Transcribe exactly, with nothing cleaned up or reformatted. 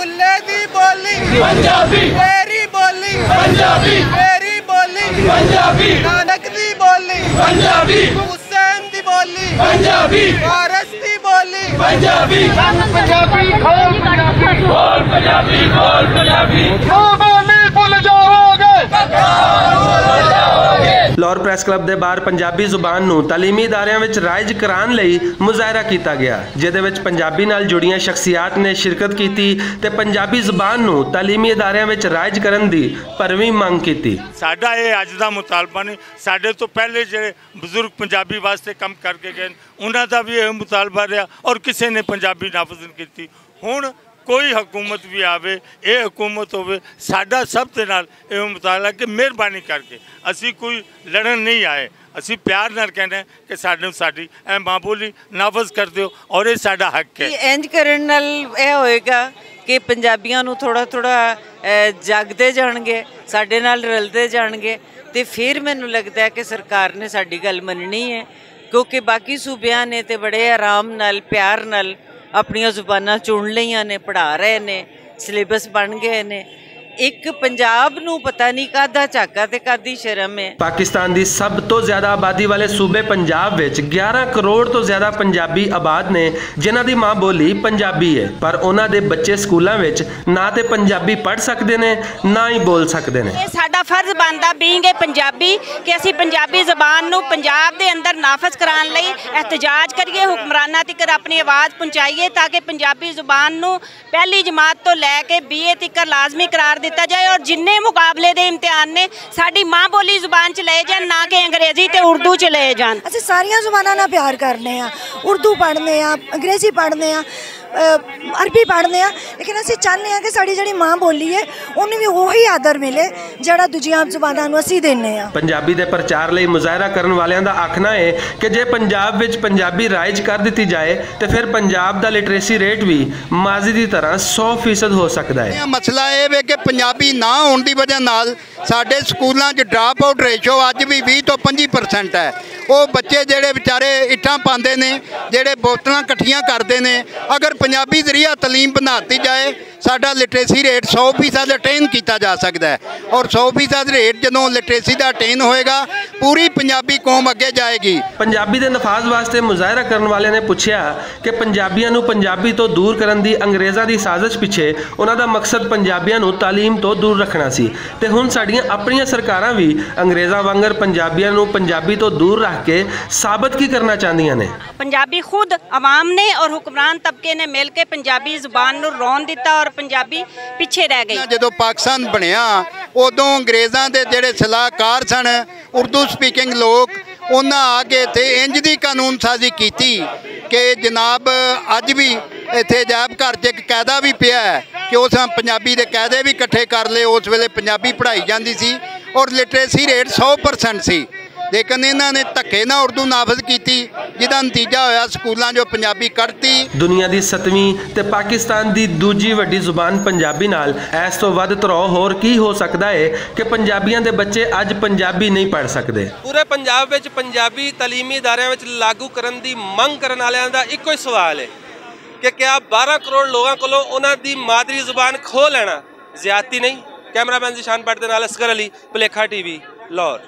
بلے دی بولی پنجابی، میری بولی پنجابی، میری بولی پنجابی، نانک دی بولی پنجابی، حسین دی بولی پنجابی، فارس دی بولی پنجابی۔ پنجابی، بول پنجابی، بول پنجابی، بول پنجابی۔ کیوں بولی بھول جاؤ گے؟ لاہور پریس کلب دے باہر پنجابی زبان نوں تعلیمی اداریاں وچ رائج کران لئی مظاہرہ کیتا گیا، جس دے وچ پنجابی نال جڑیاں شخصیات نے شرکت کیتی تے پنجابی زبان نوں تعلیمی اداریاں وچ رائج کرن دی پرویں منگ کیتی۔ ساڈا اے اج دا مطالبہ نہیں، ساڈے توں پہلے جڑے بزرگ پنجابی واسطے کم کر کے گئے، انہاں دا وی اے مطالبہ رہیا اور کسے نے پنجابی نافذ نہیں کیتی۔ ہن کوئی حکومت وی آوے، اے حکومت ہووے، ساڈا سب دے نال اے مطالبہ کہ مہربانی کر کے، اسی کوئی لڑن نہیں آئے، اسی پیار نال کہنے کہ ساڈے، ساڈی اے ماں بولی نافذ کر دیو اور اے ساڈا حق ہے۔ انج کرن نال اے ہوئے گا کہ پنجابیاں نوں تھوڑا تھوڑا، اے، جاگدے جانگے، ساڈے نال رلدے جانگے، تے فیر مینوں لگدا ہے کہ سرکار نے ساڈی گل مننی ہے، کیونکہ باقی صوبیاں نے تے بڑے آرام نال، پیار نال اپنیاں زباناں چن لئیاں نے، پڑھا رہے نے، سلیبس بن گئے نے۔ اک پنجاب نوں پتہ نہیں کادا جھاکا تے کادی شرم ہے۔ پاکستان دی سب توں زیادہ آبادی والے صوبے پنجاب وچ گیارہ کروڑ توں زیادہ پنجابی آباد نے، جنہاں دی ماں بولی پنجابی ہے، پر انہاں دے بچے سکولاں وچ نہ تے پنجابی پڑھ سکدے نے، نہ ہی بول سکدے نے۔ اے ساڈا فرض بندا، بینگ اے پنجابی، کہ اسی پنجابی زبان نوں پنجاب دے اندر نافذ کران لئی احتجاج کریے، حکمراناں تک اپنی آواز پہنچائیے، تاکہ پنجابی زبان نوں پہلی جماعت توں لے کے بی اے تک لازمی قرار دتا جائے اور جنہیں مقابلے دے امتحان نے، ساڈی ماں بولی زبان چ لے جان، نہ کہ انگریزی تے اردو چ لے جان۔ اسی ساریاں زباناں نال پیار کرنے آں، اردو پڑھنے آں، انگریزی پڑھنے آں، عربی پڑھنے آں، لیکن اسی چاہنے آں کہ ساڈی جڑی ماں بولی ہے، انہوں وی اوہی آدر ملے جڑا دوجیاں زباناں نوں اسی دینے آں۔ پنجابی دے پرچار لئی مظاہرہ کرن والیاں دا آکھنا ہے کہ جے پنجاب وچ پنجابی رائج کر دتی جائے تے فیر پنجاب دا لٹریسی ریٹ وی ماضی دی طرح سو فیصد ہو سکدا ہے۔ مسئلہ اے وے کہ پنجابی نہ ہون دی وجہ نال ساڈے سکولاں چ ڈراپ آؤٹ ریشو اج وی ویہہ توں پنجی پرسنٹ ہے۔ او بچے جڑے وچارے اٹھاں پاندے نے، جڑے بوتلاں کٹھیاں کردے نے، اگر پنجابی ذریعہ تعلیم بناتی جائے، ساڈا لٹریسی ریٹ سو فیصد اٹین کیتا جا سکدا ہے۔ اور سو فیصد ریٹ جدوں لٹریسی دا اٹین ہوئے گا، پوری پنجابی قوم اگے جائے گی۔ پنجابی دے نفاذ واسطے مظاہرہ کرن والے نے پچھیا کہ پنجابیاں نوں پنجابی توں دور کرن دی انگریزاں دی سازش پچھے انہاں دا مقصد پنجابیاں نوں تعلیم توں دور رکھنا سی، تے ہن ساڈیاں اپنیاں سرکاراں وی انگریزاں وانگر پنجابیاں نوں پنجابی توں دور رکھ کے ثابت کی کرنا چاہندیاں نے؟ پنجابی خود عوام نے اور حکمران طبقے نے مل کے پنجابی زبان نوں رون دتا اور پنجابی پچھے رہ گئی۔ جدوں پاکستان بنیا، ادوں انگریزاں دے جڑے صلاحکار سن، اردو سپیکنگ لوگ، انہاں آ کے اتھے انج دی قانون سازی کیتی کہ جناب، اج بھی اتھے عجائب گھر چ ایک قاعدہ بھی پیا ہے کہ اس پنجابی دے قاعدے بھی اکٹھے کر لے۔ اس ویلے پنجابی پڑھائی جاندی سی اور لٹریسی ریٹ سو پرسنٹ سی، لیکن انہاں نے دھکے نال اردو نافذ کیتی، جدا نتیجہ ہویا سکولاں جو پنجابی کڈتی۔ دنیا دی ستویں تے پاکستان دی دوجی وڈی زبان پنجابی نال ایس توں ودھ ترو ہور کی ہو سکدا ہے کہ پنجابیاں دے بچے اج پنجابی نہیں پڑھ سکدے؟ پورے پنجاب وچ پنجابی تعلیمی اداریاں وچ لاگو کرن دی منگ کرن والیاں دا اکو ہی سوال ہے کہ کیا بارہ کروڑ لوگاں کولوں انہاں دی مادری زبان کھو لینا زیادتی نہیں؟ کیمرہ مین ذیشان بٹ دے نال اصغر علی، پلیکھا ٹی وی، لاہور۔